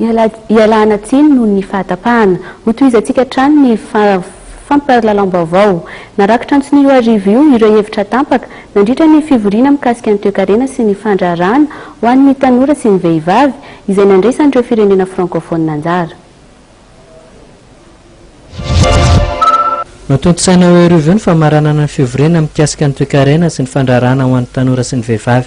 Ialana tsiny noho ny fahatapahana. Hotohizantsika hatrany ny fampahalalam-baovao. Narakitra an-tsonia io hariva io ireo hevitra tampaka nandritra ny fivoriana mikasika ny toekarena sy ny fandraharahana ho an'ny tanora sy ny vehivavy izay nandraisan'ireo firenena frankofonina anjara. Notontosaina io hariva io ny famaranana ny fivoriana mikasika ny toekarena sy ny fandraharahana ho an'ny tanora sy ny vehivavy.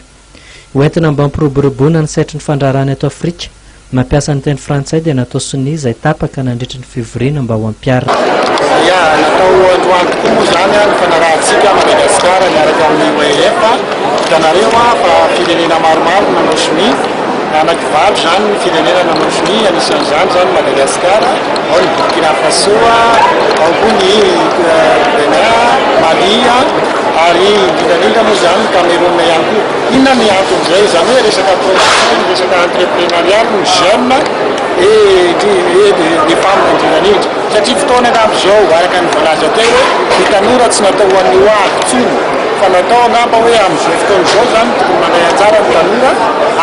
Ho entina mba hampiroboroboana ny sehatry ny fandraharahana eto Afrika, mampiasa ny teny frantsay dia natao sonia izay tapaka nandritry ny fivoriana mba ho ampiharina. Ya, natao androany tokoa moa izany ny fanarahantsika Madagasikara miaraka amin'ny OEF. Hitanareo fa firenena maromaro no nanao sonia, anakivalo izany ny firenena nanao sonia, anisan'izany izany Madagasikara, ao ny Burkina Faso, ao koa ny Benin, Mali, ary indrindra indrindra moa izany Cameroun ihany koa. Inona ny anton'izay? Izany hoe resaka promotion, resaka entreprenariat ny jeune et les femmes indrindra indrindra. Satria fotoana angamba izao araka ny voalaza teo hoe ny tanora tsy natao ho an'ny ho avy intsony fa natao angamba hoe amin'izao fotoana izao izany tokony mandray anjara ny tanora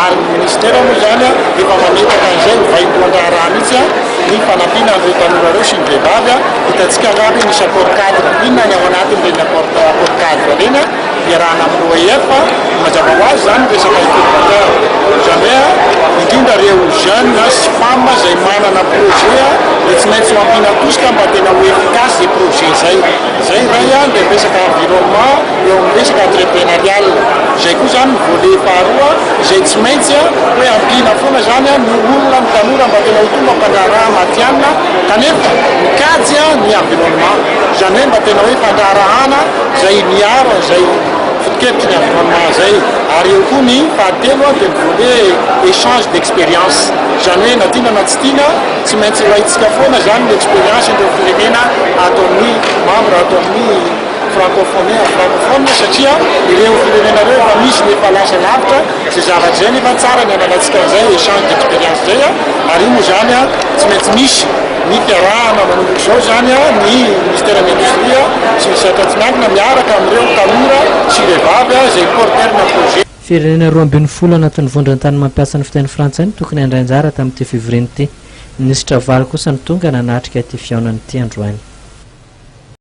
ary ny ministera moa izany efa mametraka an'izay ho vaindohan-draharaha mihitsy ny fanampiana an'ireo tanora ireo sy ny vehivavy. Hitantsika angamba hoe misy accord cadre. Inona ny ao anatin'ireny accord accord cadre ireny iarahana amin'ny OEF? Mazava ho azy izany ny resaka incubateur. Izany hoe indrindra ireo jeunes sy femmes izay manana projet dia tsy maintsy ho ampiana tosika mba tena ho efficace izay projet izay. Izay iray dia ny resaka environnement eo amin'ny resaka entreprenarial. Izay koa izany ny volet faharoa izay tsy maintsy hoe ampiana foana izany ny olona, ny tanora mba tena ho tonga mpandraharaha matihanina kanefa mikajy ny environnement. Izany hoe mba tena hoe fandraharahana izay miaro an'izay foto-kevitry ny environnement izay. Ary eo koa ny fahatelo dia ny volet échange d'expérience. Izany hoe na tiana na tsy tiana tsy maintsy ilaintsika foana izany ny expérience ireo firenena ato amin'ny membre ato amin'ny francophonie francophone satria ireo firenena ireo efa misy ny efa lasa lavitra izay zavatra izay nefa tsara ny ananantsika an'izay échange d'expérience izay ary io moa izany tsy maintsy misy ny fiarahana manomboka izao izany ny ministeran'ny indostria sy ny sehatra tsy miankina miaraka amin'ireo tanora sy vehivavy izay porteur na projet. Firenena 12 anatin'ny vondron-tany mampiasa ny fiteny frantsay no tokony handray anjara tamin'ity fivoriana ity. Minisitra valo kosa no tonga nanatrika ity fihaonana ity androany.